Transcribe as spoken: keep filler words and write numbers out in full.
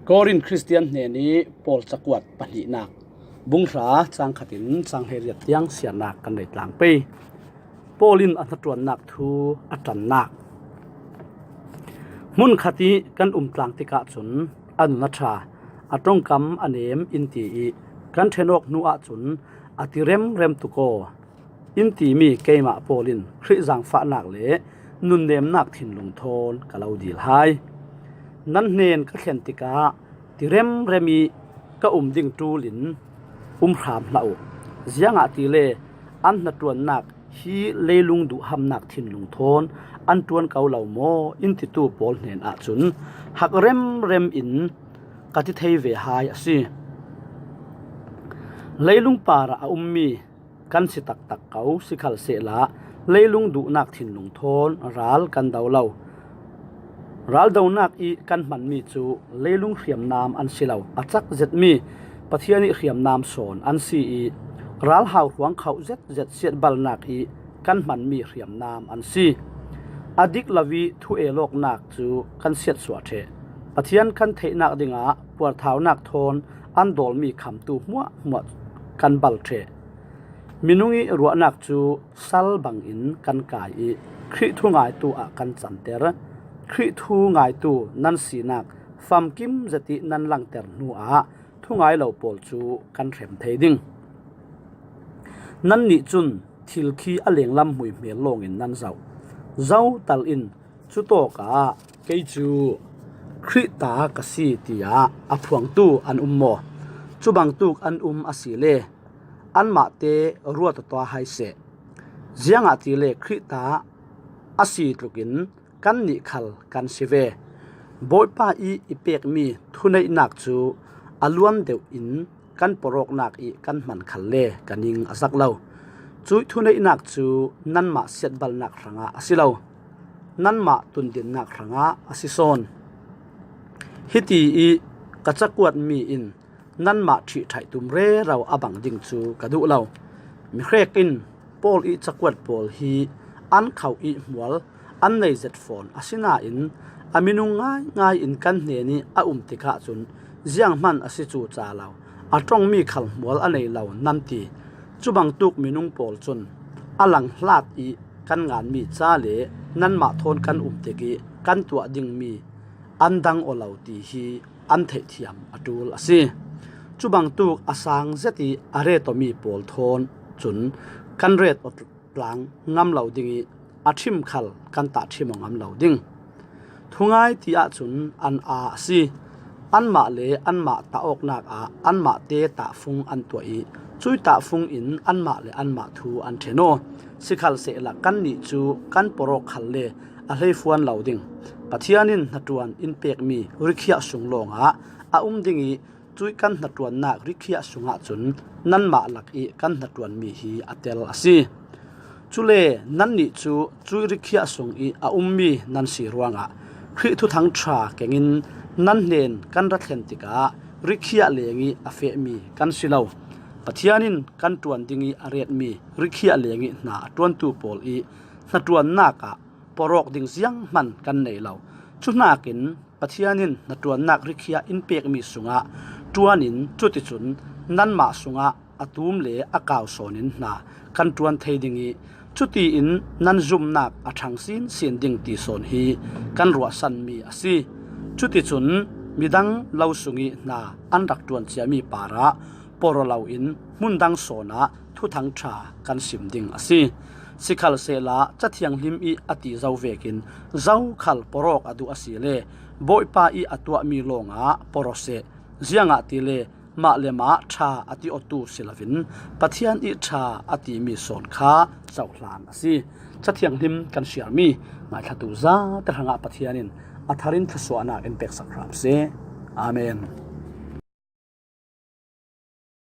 Korin Khristian hnenih Paul cakuat pahnihnak, bung hra cang khatin cang hleiriat tiang siarnak kan nei tlang pei. Paul in a hnaṭuannak thu a ṭannak. Hmun khat ih kan um tlang tikah cun a nun a ṭha, a ṭongkam a nem in ti ih kan ṭhen awk hnu ahcun a ti remrem tuk aw in timi keimah Paul in Khrih zaangfahnak le nunnemnak thinlung thawn ka lo dil hai. Nan hnen ka thlen tikah ti remrem ih ka um ding ṭul in um hram hlah uh. Ziangahtile an hnaṭuannak hi leilung duhhamnak thinlung thawn an ṭuan ko lo maw in titu Paul hnen ahcun hak remrem in ka ti thei ve hai a si. Leilung parah a ummi kan si taktak ko, sikhalsehla leilung duhnak thinlung thawn ral kan do lo. Ral donak ih kan hmanmi cu leilung hriamnam an si lo, a cak zetmi Pathian ih hriamnam sawn an si ih ral hauhruang khauh zetzet siatbalnak ih kan hmanmi hriamnam an si. A dik lo ih thu-el awknak cu kan siatsuah ṭheh. Pathian kan theihnak dingah puarthaunak thawn an dawlmi khamtu hmuahhmuah kan bal ṭheh. Minung ih ruahnak cu sal bangin kan kai ih Khrih thu ngaitu ah kan canter. Khrih thu ngaitu nan sinak famkim zet ih nan langter hnu ah thu ngai lo pawl cu kan hrem thei ding. Nannih cun thil khi a lenglam hmuihmel lawngin nan zoh. Zotal in cutawkah kei cu Khrih ta ka si tiah a phuangtu an um maw? Cubangtuk an um asile anmahte ruat aw tuah hai seh. Ziangahtile Khrih ta a si tlukin kannih khal kan si ve. Bawipa ih i pekmi thuneihnak cu a luan deuh in kan porawknak ih kan hman khalle ka ning a zak lo. Cuih thuneihnak cu nanmah siatbalnak hrangah a si lo, nanmah tundinnak hrangah a si sawn. Hiti ih ka cakuatmi in nanmah ṭhihṭhaih tum rero a bang ding cu ka duh lo. Mihrek in Paul ih cakuat pawl hi an khauh ih hmual an nei zet fawn, asinain a minung ngaingai in kan hnenih a um tikah cun zianghman a si cu ca lo, a ṭongmi khal hmual a nei lo nan ti. Cubangtuk minung pawl cun a langhlak ih kan nganmi ca le nanmah thawn kan um tikih kan tuah dingmi an dang aw lo ti hi an theihthiam a ṭul a si. Cubangtuk a sang zet ih a ret awmi pawl thawn cun kan ret aw tlang ngam lo ding ih a ṭhim khal kan tahṭhim aw ngam lo ding. Thungai ti ahcun an aa a si. Anmah le anmah tah awknak ah anmahte tahfung an tuah ih cuih tahfung in anmah le anmah thu an ṭhen aw. Sikhalsehla kannih cu kan porawk khal le a hleifuan lo ding. Pathian in hnaṭuan in pekmi rikhiah sung lawngah a um ding ih cuih kan hnaṭuannak rikhiah sungah cun nanmah lak ih kan hnaṭuanmi hi a tel a si. Cule nannih cu cuih rikhiah sung ih a ummi nan si ruangah Khrih thuthang ṭha kengin nan hnen kan ra thlen tikah rikhiah leng ih a fehmi kan si lo. Pathian in kan ṭuan ding ih a retmi rikhiah leng ih hna a ṭuantu pawl ih hnaṭuannak ah porawk ding zianghman kan nei lo. Cuhnakin Pathian in hnaṭuannak rikhiah in pekmi sungah ṭuan in cuticun nanmah sungah a tum le a kau sawn in hna kan ṭuan thei ding ih cutiin nan zumnak a ṭhang sinsin ding ti sawn hi kan ruahsanmi a si. Cuticun midang lo sung ih hna an rak ṭuan ciami parah porh aw loin hmun dang sawnah thuthang ṭha kan sim ding a si. Sikhalsehla Ca Thianghlim ih a ti zo vekin zokhal porawk a duh asile Bawipa ih a tuahmi lawngah porh aw seh. Ziangahtile mah le mah ṭha a ti awtu si loin Pathian ih ṭha a timi sawn kha cohlan a si. Ca Thianghlim kan siarmi ngaithlatu zate hrangah Pathian in a tharin thluasuahnak in peksak hram seh. Amen.